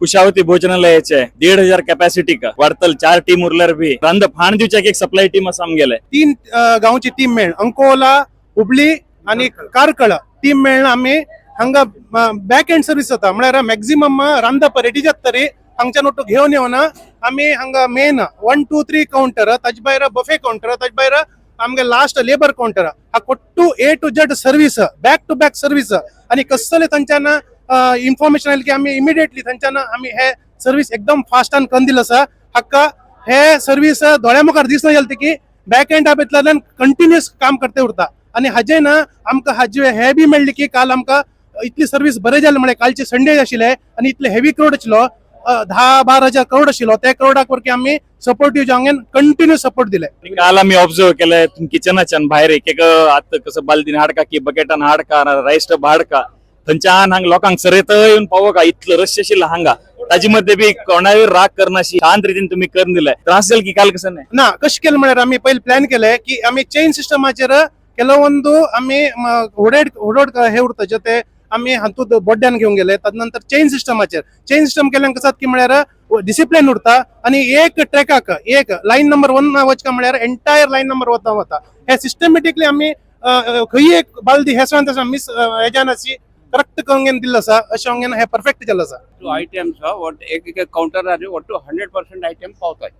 Kushavati भोजनालयाचे 1500 capacity का वाढतल. चार team उरल्यार बी रांद फाण दिवच्याक एक सप्लाय टीम आसा आमगेले. तीन गांवची टीम मेळ, अंकोला, हुबळी आणि कार्कळ टीम मेळ्ळा. आमी हांगा बॅक एंड सर्वीस जाता, म्हळ्यार मॅक्झिमम रांदप रेडी जाता तरी हांगच्यान ಒಟ್ಟು घेवन येवन आमी हांगा main 1, 2, 3 counter, ताजे भायर बफे काउंटर, ताजे भायर आमगे लास्ट लेबर काउंटर, हा ಒಟ್ಟು A to Z service, back to back service. आणि कसले थंयच्यान इन्फॉर्मेशन आयली की आमी इमिडिएटली थंयच्यान आमी हे सर्वीस एकदम फास्टान करून दिलं आसा. हाका हे सर्वीस दोळ्या मुखार दिसना जालें की बॅक एंड भितरल्यान कंटिन्युअस काम करते उरता. आणि हाजे ना आमकां हाजे हे बी मेळ्ळी की काल आमकां इतली सर्वीस बरें जालें. म्हळ्यार कालचे संडे आशिल्ले आनी इतले हेवी क्रावड आशिल्लो, 10-12 हजार क्रावड आशिल्लो. त्या क्रावडाक वरकी आमी सपोर्टीव जावन कंटिन्यू सपोर्ट दिले. काल आमी ऑब्झर्व केले, किचनाच्यान भायर एक एक आतां कसं बालदीन हाडका की बकेटान हाडका, रायस टब हाडका, थंयच्यान हांगा लोकांक सरेत येवन पावोका इतलो रश आशिल्लो हांगा. ताजे मध्ये बी कोणाय राग करनाशी शांत रितीन तुम्ही करून दिलाय. त्रास जाल की काल कसं नाही? ना, कशें केलें म्हळ्यार आमी पयलीं प्लॅन केले की आमी चेन सिस्टमाचेर ಕೆಲವೊಂದು आमी होडेड होडोड हे उरता जे ते आमी हातूंत बोड्ड्यान घेवन गेले. तद नंतर चेन सिस्टमाचेर, चेन सिस्टम केल्यान कसं की म्हळ्यार डिसिप्लिन उरता आणि एक ट्रॅकाक एक लायन नंबर 1 वचका म्हळ्यार एंटायर लायन नंबर वता वता. हे सिस्टमॅटिकली आमी खंय एक बालदी हेसरान तसं मिस हेज्यान अशी करेक्ट करून दिल्लो आसा. अशें हांगेन हे परफेक्ट केल्लो आसा. ಐಟಮ್ಸ್ ಒಟ್ಟು ಏಕ ಕೌಂಟರ್ ಒಟ್ಟು 100% item ಪಾವತಾय.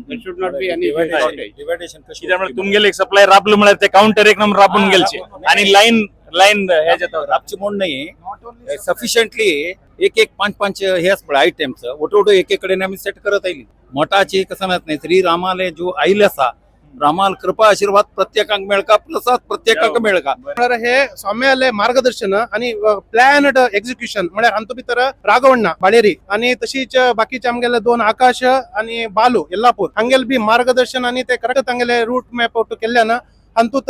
There should not be any shortage. कित्याक म्हळ्यार तुमगेले एक सप्लाय राबलो म्हळ्यार ते काउंटर एक नंबर राबून गेलचे आणि लाईन लाईन हे जाता. राबचे म्हूण नाही, सफिशियंटली एक एक पाच पाच हे आसा आयटम्स ಒಟ್ಟು ಒಟ್ಟು एक एक कडेन आमी सेट करत आयली. मठाची कसं नाही, श्री रामाले जो आयले आसा, रामाल कृपा आशीर्वाद प्रत्येकाक मेळका, प्रसाद प्रत्येकाक मेळका. म्हळ्यार हे स्वाम्याले मार्गदर्शन आणि प्लॅनड एक्झिक्युशन. म्हळ्यार हातूंत भितर राघवण्णा बाळेरी आणि तशीच बाकीचे आमगेले दोन आकाश आणि बालू येल्लापूर हांगेले बी मार्गदर्शन आणि ते करेक्ट तांगेले रूट मॅप ಒಟ್ಟು केल्ल्यान हातूंत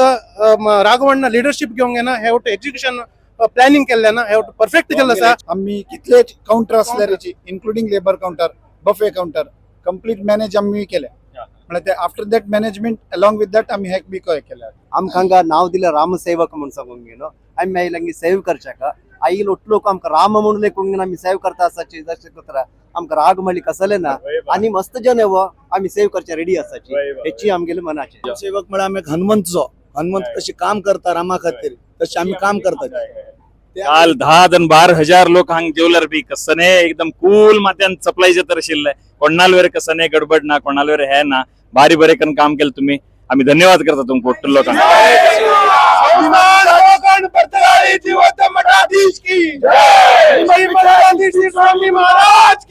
राघवण्णा लिडरशीप घेवन हे ಒಟ್ಟು एक्झिक्युशन प्लॅनिंग केल्ल्यान हे ಒಟ್ಟು परफेक्ट केल्लो आसा. आम्ही कितले काउंटर असल्याची, including labour counter, buffet counter, complete manage आम्ही केले. म्हळ्यार ते after that management, along with that आम्ही हे बी केले. आमकां हांगा नांव दिलें रामसेवक म्हूण सांगूंक न्हू. आमी आयले हांगा सेव करच्याक. आईल ಒಟ್ಟು लोक आमकां राम म्हणून लेखून आमी सेव करता आसाची. जशें करता आमकां राग म्हणली कसले ना आणि मस्त जन येवो, आमी सेव करचे रेडी आसाची, हेची आमगेले मनाचे. सेवक म्हळ्यार आमी एक हनुमंतचो, हनुमंत कशी काम करता रामा खातीर, तशें आमी काम करतात ते. काल 10 जण 12 हजार लोक हांग जेवल्यार बी कसने एकदम कूल मात्यान सप्लाय जाता आशिल्ले. कोणाल वेर कसने गडबड ना, कोणाल वेर हे ना. भारी बरे करून काम केलं तुम्ही. आम्ही धन्यवाद करता तुमका ಒಟ್ಟು लोकांक. मठाधीश की जय! महाराज.